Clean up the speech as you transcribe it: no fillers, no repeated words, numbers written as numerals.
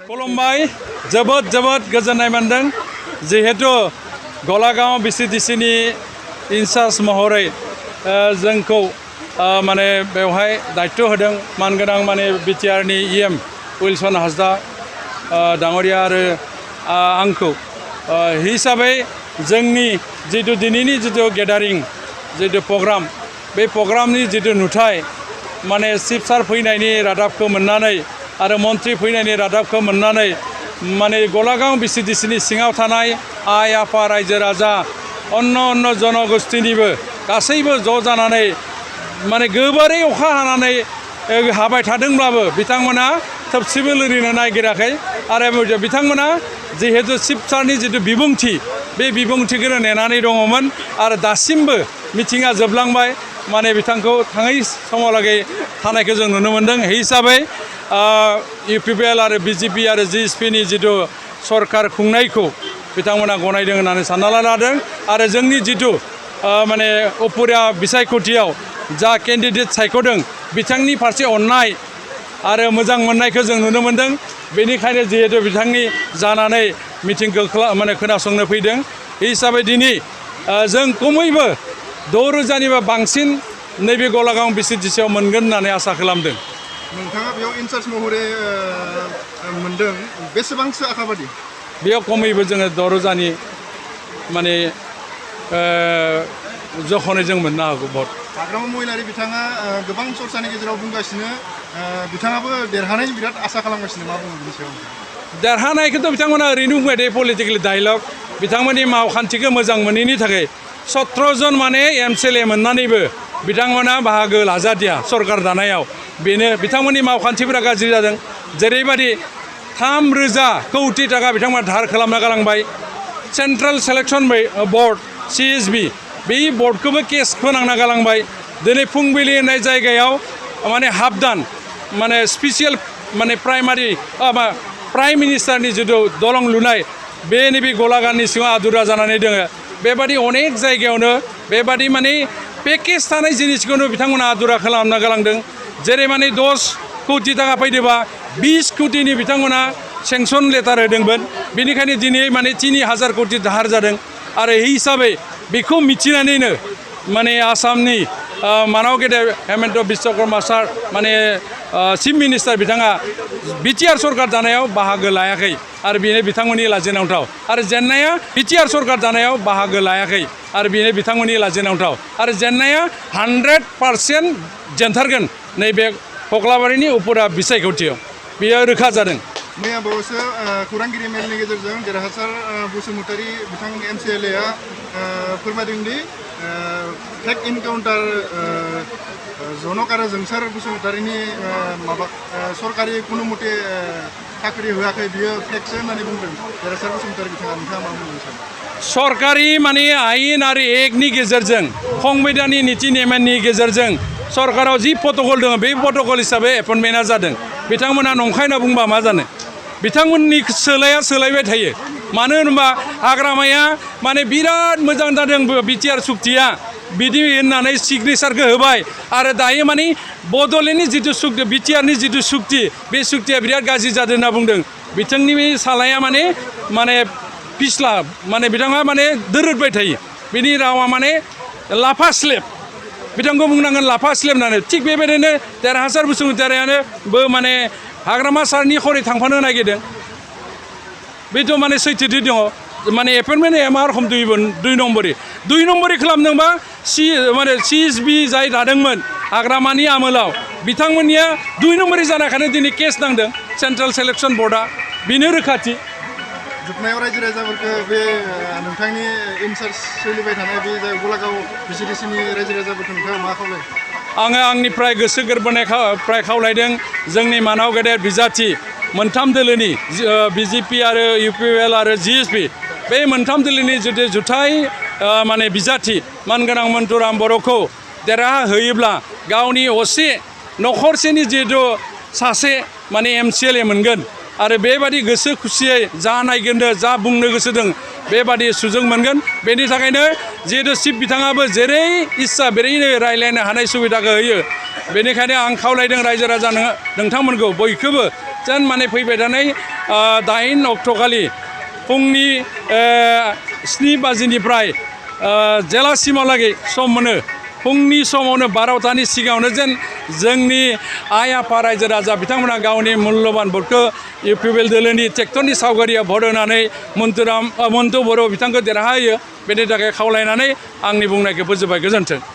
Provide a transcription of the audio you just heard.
खुलुमबाय जोबोद जोबोद गोजोननाय मोनदों जिहेतु गलागांव बिसिडिसिनि इनचार्ज महरै जोंखौ माने बेवहाय दायित्व होदों मानगोनां माने बिटिआरनि इएम उइलसन हासदा दाङरिया आरो आंखौ हिसाबै जोंनि जितु दिनैनि जितु गेदारिं जितु प्रग्राम बे प्रग्रामनि जितु नुथाय माने चिफ सार फैनायनि रादाबखौ मोननानै आरो मन्त्रि फैनायनि रादाबखौ मोननानै माने गलागांव बिसिडिसिनि सिङाव थानाय आइ आफा रायजो राजा अन्य जनगोष्ठीनिबो गासैबो ज' जानानै माने गोबारै अखा हानानै हाबाय थादोंब्लाबो बिथांमोना थोबसेबो लोरिनो नागिराखै आरो बिथांमोना जिहेतु चिफ सारनि जितु बिबुंथि बे बिबुंथिखौनो नेनानै दङमोन आरो दासिमबो मिटिङा जोबलांबाय माने बिथांखौ थाङै समावलागै थानायखौ जों नुनो मोन्दों हिसाबै इउपिपिएल आरो बिजेपि आरो जिएसपिनि जितु सरकार खुंनायखौ बिथांमोना गनायदों होननानै सानना लादों आरो जोंनि जितु माने उपपुआ बिसायख'थियाव जा केन्डिडेट सायख'दों बिथांनि फारसे अननाय आरो मोजां मोननायखौ जों नुनो मोन्दों बेनिखायनो जिहेतु बिथांनि जानानै मिटिंखौ माने खोनासंनो फैदों हिसाबै दिनै जों खमैबो 6,000निबो बांसिन नैबे गलागांव बिसिडिसिआव मोनगोन होननानै आसा खालामदों। नोंथाङा बेयाव इनचार्ज महरै मोनदों बेसेबांसो आखाबादि बेयाव खमैबो जोङो 6,000नि माने जखनै जों मोननो हागौ भट। हाग्रामा महिलारि बिथाङा गोबां चर्चानि गेजेराव बुंगासिनो बिथाङाबो देरहानायनि बिराद आसा खालामगासिनो मा बुङो बिनि सायाव देरहानायखौथ' बिथांमोना ओरैनो बुंबाय दे पलिटिकेल डायलग बिथांमोननि मावखान्थिखौ मोजां मोनैनि थाखाय 17 जन माने एमसिएलए मोननानैबो बिथांमोना बाहागो लाजादिया सरकार दानायाव बेनो बिथांमोननि मावखान्थिफोरा गाज्रि जादों जेरैबायदि 3,000 कौटि थाखा बिथांमोना धार खालामना गालांबाय सेन्ट्रेल सेलेक्शन बोर्ड CSB बे बोर्डखौबो केस फोनांना गालांबाय दिनै फुंबिलि होननाय जायगायाव माने हाबदान माने स्पेसियेल माने प्राइम मिनिस्टारनि जितु दलं लुनाय बे नैबे गलागांवनि सिङाव आदुरा जानानै दङ बेबादि अनेक जायगायावनो बेबादि माने पेकेज थानाय जिनिसखौनो बिथांमोना आदुरा खालामना गालांदों जेरै माने 10 कौटि थाखा फैदोंबा 20 कौटिनि बिथांमोना सेंसन लेटार होदोंमोन बेनिखायनो दिनै माने 3,000 कौटि दाहार जादों आरो हिसाबै बेखौ मिथिनानैनो माने आसामनि मानाव गेदेर हेमन्त बिश्वकर्मा सार माने चिफ मिनिस्टार बिथाङा बिटिआर सरकार दानायाव बाहागो लायाखै आरो बेनो बिथांमोननि लाजिनांथाव आरो जेननाया बिटिआर सरकार दानायाव बाहागो लायाखै आरो बेनो बिथांमोननि लाजिनांथाव आरो जेननाया 100% जेनथारगोन नैबे कक्लाबारिनि उपपुआ बिसायख'थियाव बेयो रोखा जादों। मैया बावैसो खौरांगिरि मेलनि गेजेरजों देरहासार बसुमतारी बिथां एमसिएलएआ फोरमायदोंदि फेक इनकाउन्टार जनक आरो जोंसार बसुमतारीनि माबा सरकारि कुनु मते साख्रि होआखै बियो फेकसो होननानै बुंदों देरहासार बसुमतारी बिथाङा नोंथाङा मा बुंनो सानो सरकारि माने आयेन आरो एक्टनि गेजेरजों संबिधाननि नीति नेमनि गेजेरजों सरकाराव जि प्रट'कल दङ बे प्रट'कल हिसाबै एपइन्टमेन्टआ जादों बिथांमोना नंखाय होनना बुंबा मा जानो बिथांमोननि सोलायबाय थायो मानो होनबा हाग्रामाया माने बिराद मोजां जादों बिटिआर सुक्तिया बिदि होननानै सिगनेचारखौ होबाय आरो दायो माने बड'लेण्डनि जितु सुक्ति बिटिआरनि जितु सुक्ति बे सुक्तिया बिराद गाज्रि जादों होनना बुंदों बिथांनि बे सालाया माने पिछला माने बिथाङा माने दोरोदबाय थायो बिनि रावा माने लाफा स्लेब बिथांखौ बुंनांगोन लाफा स्लेब होननानै थिग बेबायदिनो देरहासार बसुमतारीयानोबो माने हाग्रामा सारनि खरै थांफानो नागिरदों बेथ' माने सैथोथि दङ माने एपइन्टमेन्ट मा रखम 2 नम्बरि खालामदोंबा माने CSB जाय दादोंमोन हाग्रामानि आमोलाव बिथांमोननिया 2 नम्बरि जानायखायनो दिनै केस नांदों सेन्ट्रेल सेलेक्शन बोर्डआ बेनो रोखाथि जोबनायाव रायजो राजाफोरखौ बे नोंथांनि इनचार्ज सोलिबाय थानाय बे गलागांव बिसिडिसिनि रायजो राजाफोरखौ नोंथाङा मा खावलाय आङो आंनिफ्राय गोसो गोरबोनिफ्राय खावलायदों जोंनि मानाव गेदेर बिजाथि मोनथाम दोलोनि बिजेपि आरो इउपिपिएल आरो जिएसपि बे मोनथाम दोलोनि जुदि जुथाइ माने बिजाथि मानगोनां मन्टुराम बर'खौ देरहा होयोब्ला गावनि असे नखरसेनि जिहेतु सासे माने एमसिएलए मोनगोन आरो बेबादि गोसो खुसियै जा नायगोनदो जा बुंनो गोसो दं बेबादि सुजुग मोनगोन बेनि थाखायनो जिहेतु चिफ बिथाङाबो जेरै इच्छा बेरैनो रायलायनो हानाय सुबिदाखौ होयो बेनिखायनो आं खावलायदों रायजो राजा नोंथांमोनखौ बयखौबो जेन माने फैबाय थानाय 8 अक्ट'खालि फुंनि 7 बाजिनिफ्राय जेलासिमहालागै सम मोनो फुंनि समावनो 12टानि सिगाङावनो जेन जोंनि आइ आफा रायजो राजा बिथांमोना गावनि मुल्यबान भटखौ इउपिपिएल दोलोनि ट्रेक्टरनि सावगारियाव भट होनानै मन्टु बर' बिथांखौ देरहाहोयो बेनि थाखाय खावलायनानै आंनि बुंनायखौ फोजोबबाय गोजोन्थों।